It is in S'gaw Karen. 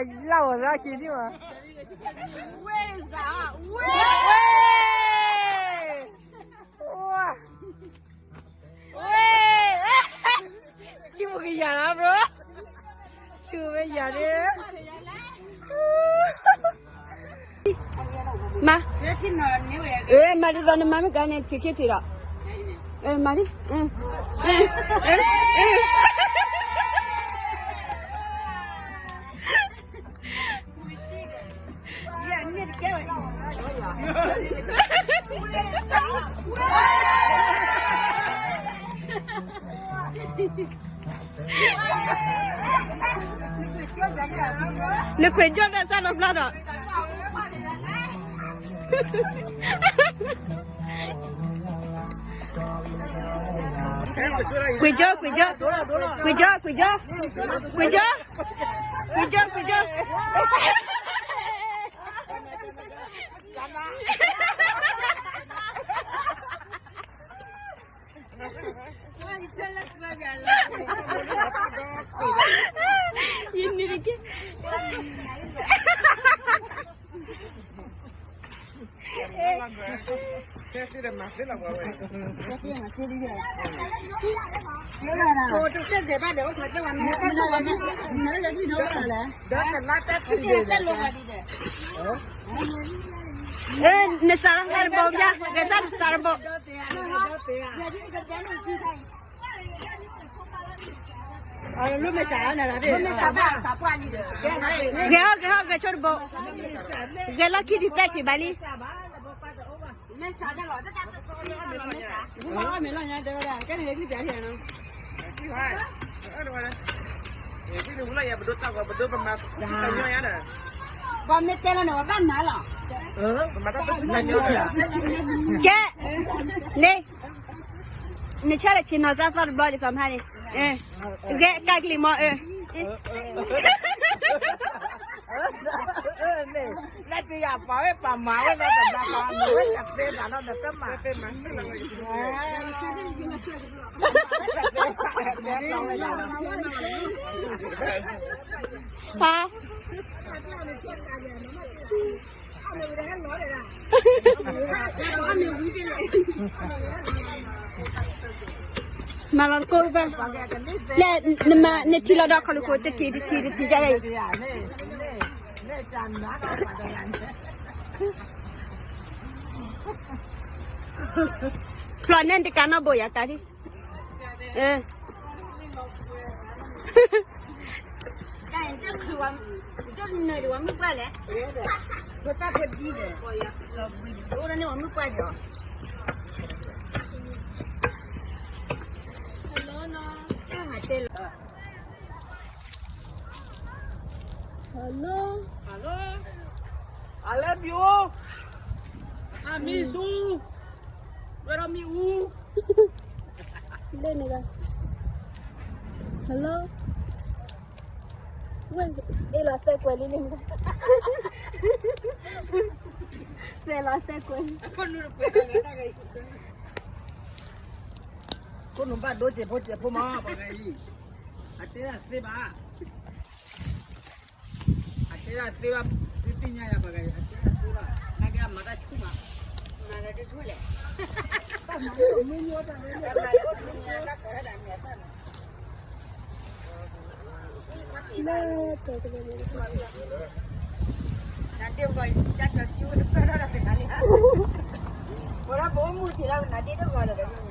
လၢ်ဝဲသးက့ၤဒံးဘၣ်, ဝဲ, ဝဲ, ခံပကယၤလီၤ bro, ခံပကယၤန့ၣ်, မၤ, မၤဒ်သိးနမၤမ့ၢ်ကန့ၣ် ထံၣ်ခံထံၣ်ဒီး, မၤဒ် နခွဲးကၠီတၢ်စၢ်ဒီးဘျီဒီး, ကွံာ်ကၠီ, ကွံာ်ကၠီ, ကွံာ်ကၠီ, ကွံာ်ကၠီ, ကွံာ်ကၠီ, ကွံာ်ကၠီ, ကွံာ်ကၠီ. ယနုၤတက့ၢ်. နစးထီၣ်တဘိ, ဂဲၤစၢ်နစးတဘိ. ဂဲၤဟီၣ်ဂဲၤဟီၣ်ဂဲၤဆိတဘိ, ဂဲၤလီၢ်ခံဒုးသၢထံၣ်ဘၣ်လံ. ကဲ, လၢ, နဆၢထၢၣ်ဆ့ၣ်နီၤသၣ်သီတဘျီဒ်သိးမဟါန့ၣ်, ဂဲၤကၢ်ကလံၤမီၤအၢ လၢတယၤပာ်ဝဲပာ်မၤဝဲလၢတဘျီပာ်မၤဝဲ တသ့ဘၣ်လီၤ နတမၤ, ဟါ, မၤလီၤတကိၢ်ဘၣ်, လၢနမၤနထံၣ်လီၤဒီးခီၣ်လူၤခိၣ်တထံၣ်တထံၣ်တထံၣ်ယါအံၤ, ဖျီၣ်န့ၣ်တကးနီတဘိယၤတၢ်ဒ်, Hello, hello, I love you, I miss you, where are you? လၢန့ၣ်, hello, ဝဲ, အ့လီၤသဲကွဲးလံန့ၣ်, သဲလီၤသဲကွဲး, ခိၣ်နူာ်ဘၣ်ဒိစဲးဖိစဲးဖိမး ပှၤဂၤအံၤ, အတဲဒၣ်သ့ဘၣ် အတဲဒၣ်သ့ဘၣ်, သုသ့ၣ်ညါယၤပှၤဂၤအံၤ အတဲဒၣ်သ့ဘၣ်, နာ်က့အမၤတၢ်ဆူၣ်မး, မၤတၢ်တဆူၣ်လဲၣ်, မၤတၢ်တဆူၣ်လဲၣ်, နဒ့ၣ်ဂီၤတၢ်ကၠီၤသံဝဲတပၢၢ်ထီၣ်ဒီးတဂၤလံ, ပဝဲဒၣ်ပအိၣ်မူထံးလီၤ နဒ့ၣ်တဂီၤလီၤ